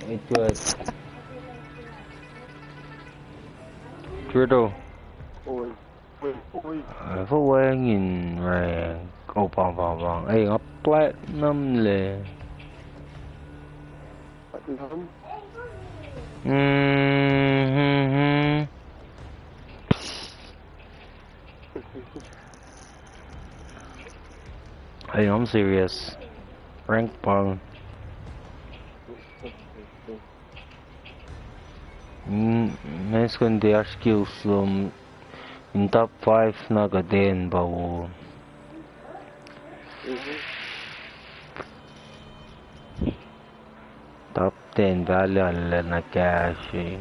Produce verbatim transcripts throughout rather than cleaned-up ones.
It was Trudeau. Oi, oi, oi. Efuh wacngihn rank? Oh, pang, pang, pang. Ei, nga platinum le. Platinum? Mm-hmm. Hey, I'm serious. Rank pang. Mm, nice kon de ash kills lom in top five na ka ten pa wo. Mhm. Top ten value ala na cash eh.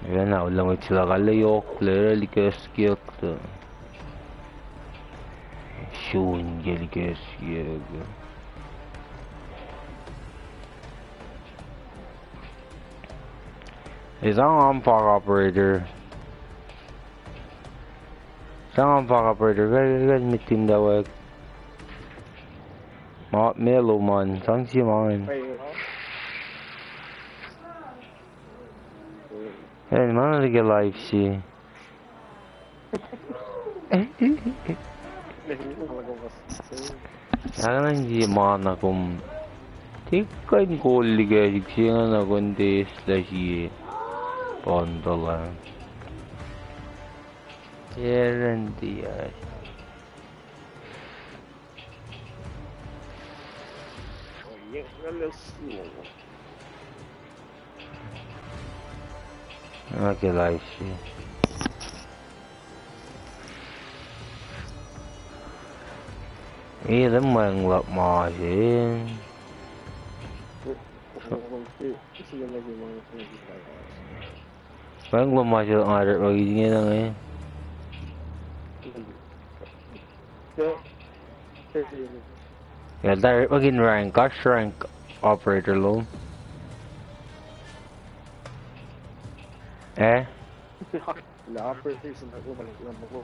Even now, lang it sila kala yok le, request yok to. Shun ke request yok. Is ang am fog operator. Sang am fog operator, guys, guys, meeting da wek. Ma, me lo man, sang si ma ngin. Hey, ma na like live si. Nga na nji ma na kom. Tikkain kol like sik si nga na kon tes la si. Pon tola. Guarantee, ah. Okay, live si. Ih, the mweng lap ma sin. Mweng lap ma sin, nga rek lagi inge na nge. Nga direct lagi in rank, oasr rank operator lom. Eh? Na operator se na ko ma na mo.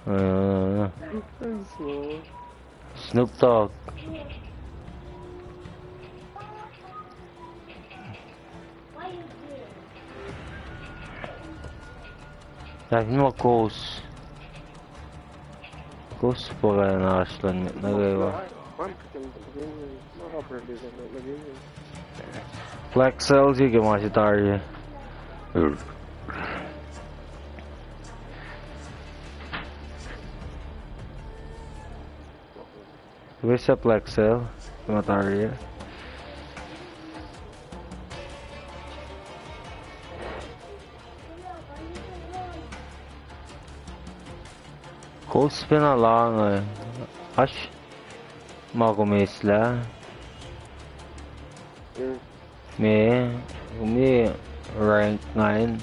Uh, Snoop Dogg. Tasin ma Ghost. Ghost pa ka na aslan met na kwewa. Black Cell si ke ma se tari. Wes sa Black Cell, ma tari. Ghost pacna lang, eh. Oasr ma kom eslah. Mm. Me, me rank ngan.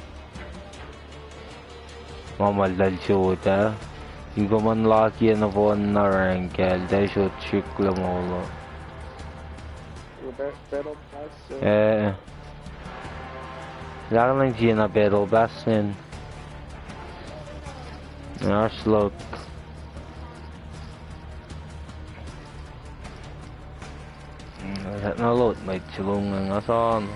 Ma ma lal sot ah. Ingkoman laki na pon na rank ah, lal sot srihk la molo. Ba-, battle pass, uh, eh. Lang lang si na battle pass ngan. Oasr luhk. Mm, na load ma it se lom ngan nga san.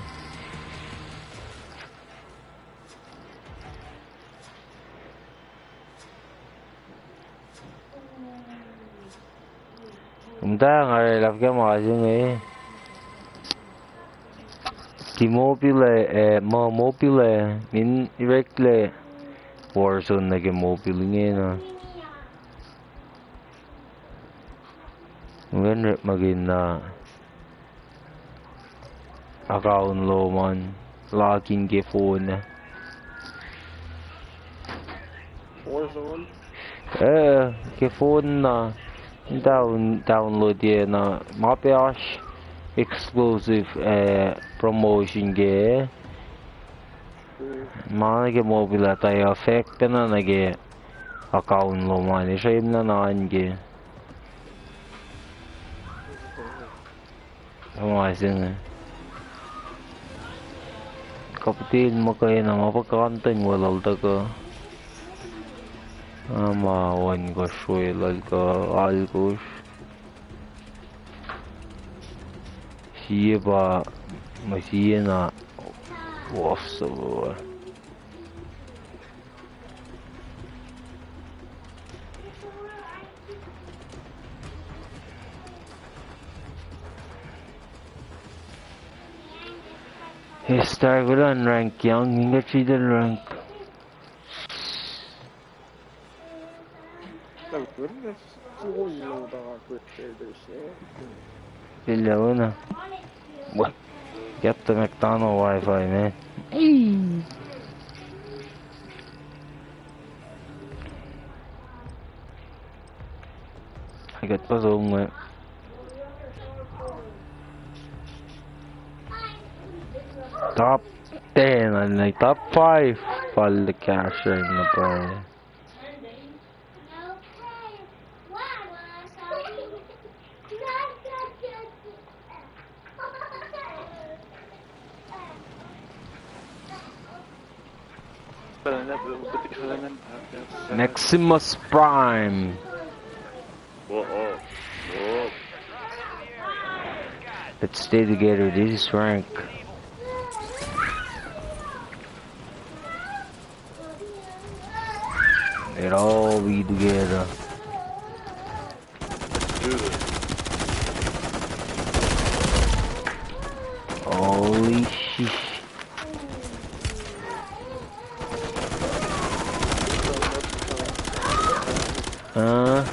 Kom ta nga oraclah ke ma se inge. Ke mobile, eh, ma mobile, min oreklac Warzone nuh ke mobile inge na. Ngan orekmakihn na account lom an, log in ke phone ah. Warzone? Eh, ke phone na, down-, download ye na, ma pac oasr exclusive, eh, promotion ke. Mm. Ma nuh ke mobile ah ta effect pacna nuh ke account lom an, esam na nuh ke. Ma se inge. Kapten muhkwena ma pa content welul tuhkuh. Ah, ma ohnkohsr welul kuh alkohsr. Sie pa Ma sie na wolf so. Esta kulan rank yang, inge chidel rank. Ella wena. Wah. Get the McDonald Wi-Fi, man. Hey. I got puzzle, man. Top ten, and like top five. Fal the cash in the play. Maximus Prime. Whoa, oh, whoa. Let's stay together. This is rank. It all be together. Let's do this. Holy shish. Uh.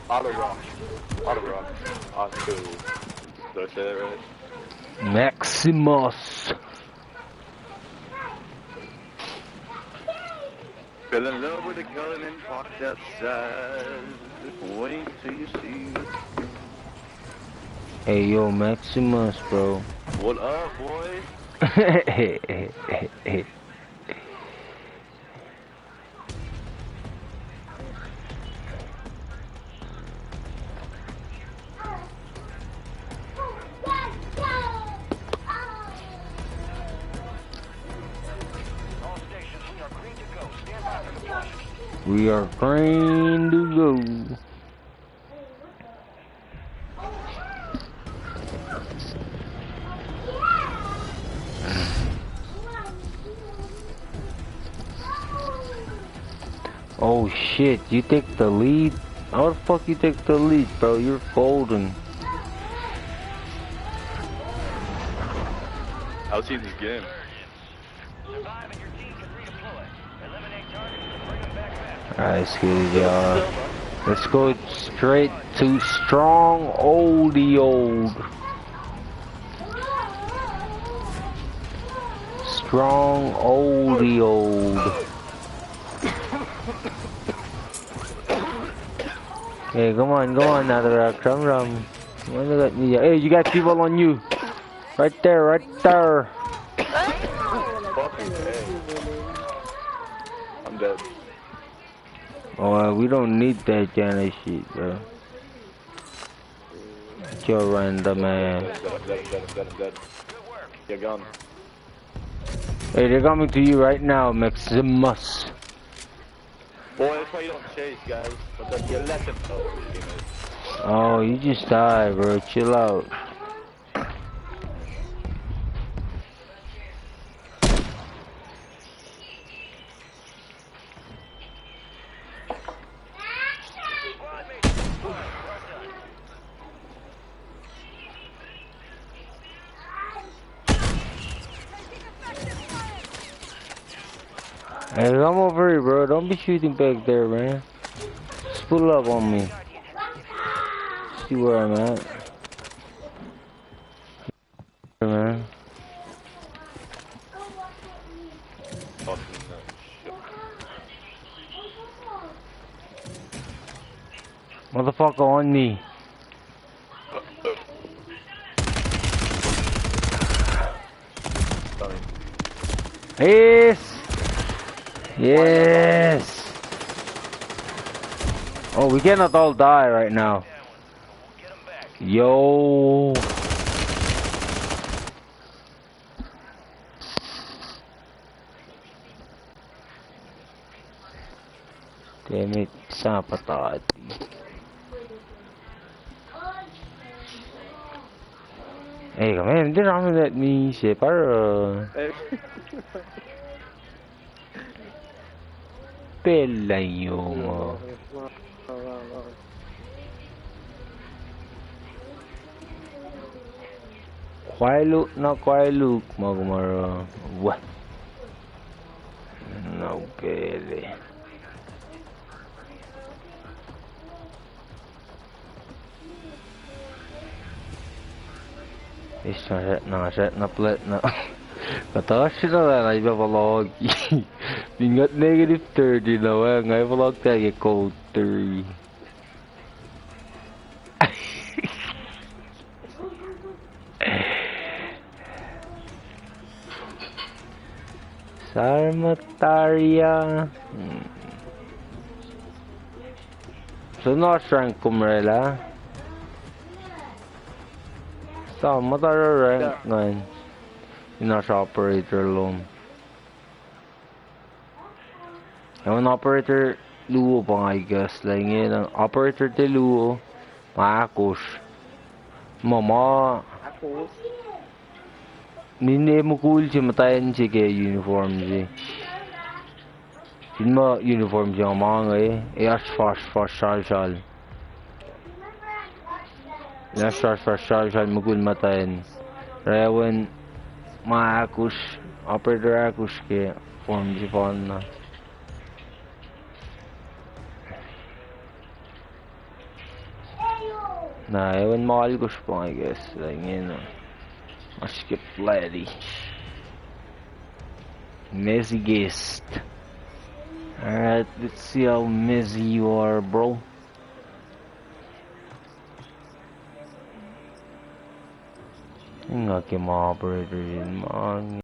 Auto rock. Auto rock. Auto. Did I say that right? Maximus. Fell in love with a girl named Fox outside. Wait till you see. Hey, yo, Maximus, bro. What up, boy? We are green to go. Oh shit, you take the lead? How the fuck you take the lead, bro? You're golden. How's he in this game? Alright, let's get it, y'all. Let's go straight to strong oldie old. Strong oldie old. Hey, come on, come on, Nathra, come, come. Hey, you got people on you. Right there, right there. Fucking A. I'm dead. Oh, uh, we don't need that kind of shit, bro. Kill random ass. Dead, dead, dead, dead, dead. You're gone. Hey, they're coming to you right now, Maximus. Boy, that's why you don't chase, guys. But then you let them go. Oh, you just died, bro. Chill out. Hey, I'm over here, bro. Don't be shooting back there, man. Just pull up on me. See where I'm at. Man. Motherfucker on me. Yes! Yes! Oh, we cannot all die right now. Yo. Damn it, sapatati. Ei, kom, eh, mdin ramen that mi se par. Pella yongo. Kwailuk na kwailuk ma kumara. Wah. Na upele. Is na sret na, sret na plet na. Kuhtuh sret na lah na ipa paloki. Mingat negative thirty na wacngihn paloki ke cold three. Sarmataria. Hmm. So na rank kom oraclah. Sa mataria rank ngan. Ina operator lom. Ewan operator luo pa nga ikacslah inge, na operator tiac luo, ma ahkosr. Ma ma. Ahkosr. Ninac mukul se muhtwacn se ke uniform se. Fin ma uniform se ma inge, e oasr fasr, fasr sralsral. Oasr fasr, fasr sralsral mukul muhtwacn. Rewen ma ahkosr, operator ahkosr ke form se pa na. Na, ewan ma alkosr pa, I guess, lah ingena. Oasr ke plati. Mezzi guest. Alright, let's see how mezzi you are, bro. Nga ke ma operator in ma